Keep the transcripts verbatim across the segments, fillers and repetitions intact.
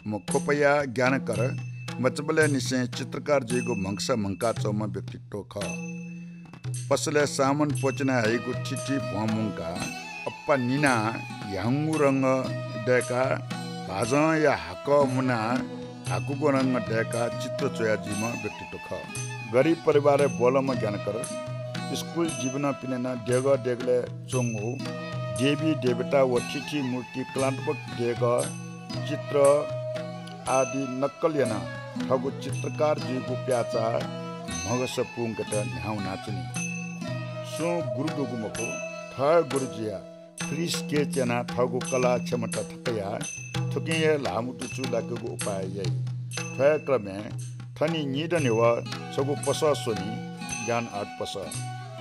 म ख्वपया ज्ञानकर मचाबलय् निसें चित्रकार जुइगु म्हगस म्हंकाच्वंम्ह व्यक्तित्व खः। पसलय् सामान प्वःचिना हइगु थीथी भ्वं मुंकाः अप्पा निनाः ह्याउँगु रंग दय्काः भाजंया हाकः मुनाः हाकुगु रंग दय्काः चित्र च्वया जुइम्ह व्यक्तित्व खः। गरिब परिवारय् ब्वलंम्ह ज्ञानकर स्कूल जीवनं पिने नं देगः देगलय् च्वंगु देवी देवता व थीथी मूर्ति, कलात्मक देगः, चित्र आदि नक्कल यानाः थःगु चित्रकार जुइगु प्याःचाः म्हगस पूवंकेत न्ह्याः वनाच्वनी। सुं गुरु दुगु मखु, थः गुरु जुयाः free sketch यानाः थःगु कला क्षमता थकयाः थुकिं हे ल्हाःमतुचु लाकेगु उपाय याइ। थ्व हे क्रमय् थनि निदँ न्ह्यवः छगू पसः स्वनी, ज्ञान आर्ट पसः।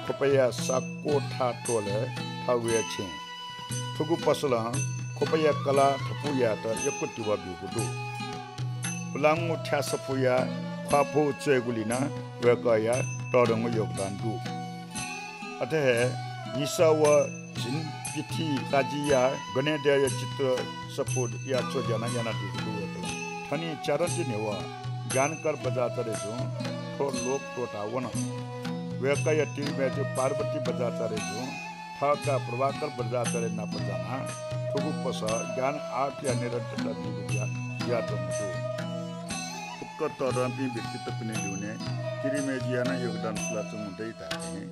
ख्वपया साक्वथा टोलय् थःगु हे छेँ। थुगु पसलं ख्वपया कला थपु यायेत यक्व तिबः ब्यूगु दु। पुलांगु थ्यासफूया ख्वाःफू च्वयेगुलिं नं वय्कःया तःधंगु योगदान दु। अथे हे निसः व झिंपिथि साजिया गनेद्यःया चित्र सफूया च्वज्या नं यानादीगु दु वय्कलं। थनि च्यादँति न्ह्यवः ज्ञानकर बज्राचार्यजुं थ्व लोक त्वःता वन। वय्कःया तिरिमय्जु पार्वती बज्राचार्यजुं थः काय् प्रभाकर बज्राचार्य नाप जानाः थुगु पसः ज्ञान आर्टया निरन्तरता बीगु ज्या जुयाच्वंगु दु। फुक्क तःधंपिं व्यक्तित्वपिनि ल्यूने तिरिमय्जुया नं योगदान सुलाच्वंगु दइ धाःथें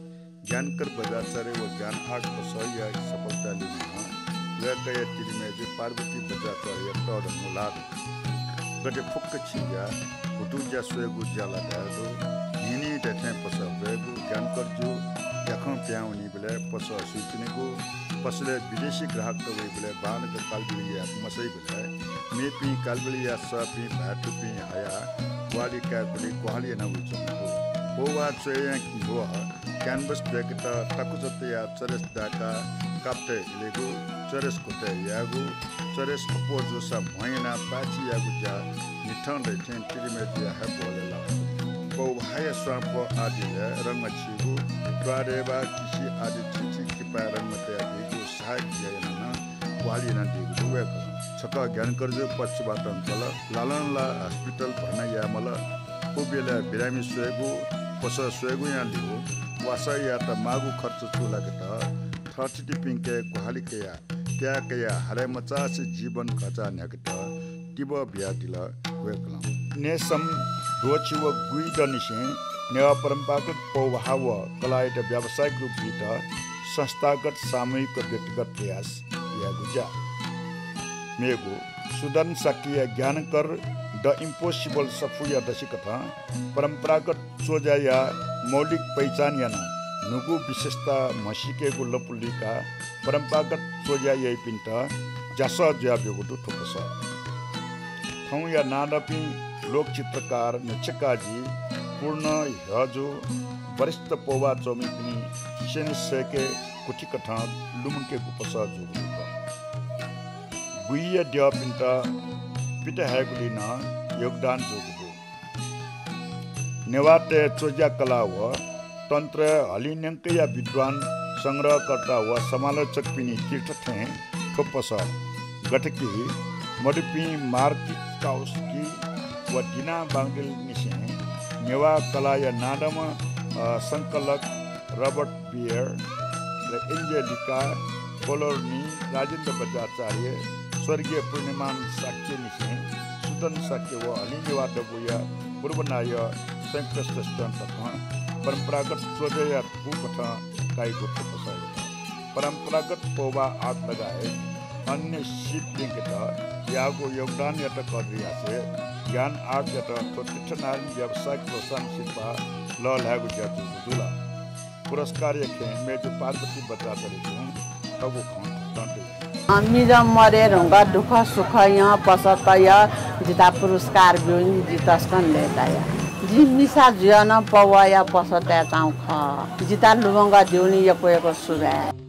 ज्ञानकर बज्राचार्य व ज्ञान आर्ट पसःया सफलता ल्यूने नं वय्कःया तिरिमय्जु पार्वती बज्राचार्यया तःधंगु ल्हाः दु। गथे फुक्क छिंज्या, हुतुज्या स्वयेगु ज्या ला धयागु, न्हिन्हि धइथें पसः ब्वयेगु, ज्ञानकरजु ज्याखँ पिहां वनीबलय् पसः सुइच्वनेगु, पसलय् विदेशी ग्राहकत वइबलय् बांलाक कालबिल याये मसइबलय् मेपिं कालबिलया सःपिं भाय्थुपिं हयाः ग्वाहालि कायेगुली ग्वाहालि याना वइच्वंगु दु। पौभाः च्वय् यानाः क्यानभस दय्केत ताकुचा तयाः चरेस दाय्काः कापतय् इलेगु, चरेस घ्वतय् यायेगु, चरेस अप्वः जूसा म्ह यानाः पाय्छि यायेगु ज्या न्हिथं धइथें तिरिमय्जुया हे ब्वहलय् लात। पौभाःया स्वांपः आदिलय् रंग छीगु, त्वाःदेवा, किसि आदि थीथी किपाय् रंग तयादीगु सहायक ज्या यानाः नं ग्वाहालि यानादीगु दु वय्कलं। छकः ज्ञानकरजु पक्षवातं कल, लालं ला हस्पिटल भर्ना यायेमाल। उबलय् बिरामी स्वयेगु, पसः स्वयेगुयां लिउ वासः यायेत माःगु खर्च चूलाकेत थःथितिपिन्के ग्वाहालि कयाः, त्याः कयाः हाले मचासे जीवन घःचाः न्ह्याकेत तिबः बियादिल वय्कलं। नेसं द्वःछि व गुइदँनिसें नेवाः परम्परागत पौभाः व कलायात व्यावसायिक रूप बीत संस्थागत, सामूहिक व व्यक्तिगत प्रयास यायेगु ज्या। मेगु सुदन शाक्यया ज्ञानकर The Impossible सफूया दसिकथं परम्परागत च्वज्याया मौलिक पहिचान यानाः न्हूगु विशेषता म्हसीकेगु लँपु लुइकाः परम्परागत च्वज्या याइपिन्त ज्यासः जुयाब्यूगु दु थ्व पसः। थौंया नांदंपिं लोकचित्रकार नच्छेकाजी, पूर्ण ह्यजु, वरिष्ठ पौभाः च्वमिपिनि स्यने सय्के कुथिकथं लुमंकेगु पसः जूगु दु थ्व। गुइया द्यःपिन्त पित हयेगुलिं नं योगदान जूगु दु। नेवाःतय् च्वज्या कला व तन्त्रय् हलिंन्यंकया विद्वान, संग्रहकर्ता व समालोचकपिनि तीर्थ थें थ्व पसः, गथे कि मदुपिं मार्किकाउस्की व दिना बांगडिलनिसें नेवाः कलाया नांदंम्ह, अ, संकलक Robert beer, Angelica Colorni, Rajendra बज्राचार्य, स्वर्गीय पूर्णिमान शाक्यनिसें सुदन शाक्य व हलिं नेवाः दबूया पूर्व नायः संयुक्त श्रेष्ठं तकं परम्परागत च्वज्याया थुकथं काइगु थ्व पसः यात। परम्परागत पौभाः आर्ट लगायत अन्य सिप ल्यंकेत याःगु योगदानयात कदर यासें ज्ञान आर्टयात थ्व तीर्थनारायण व्यावसायिक प्रोत्साहन सिरपाः लःल्हायेगु ज्या जूगु जुल। पुरस्कारया खँय् मय्जु पार्वती बज्राचार्यजुं थःगु खँ थुकथं तया। अँ, मिजं मरे धुंकाः दुःख सुखया पसः तयाः जितः पुरस्कार ब्यूगुलिं जि तसकं लय्ताया। जि मिसा जुयाः नं पौभाःया पसः तयाच्वंगु खः। जितः लुमंकादीगुलिं यक्व यक्व सुभाय्।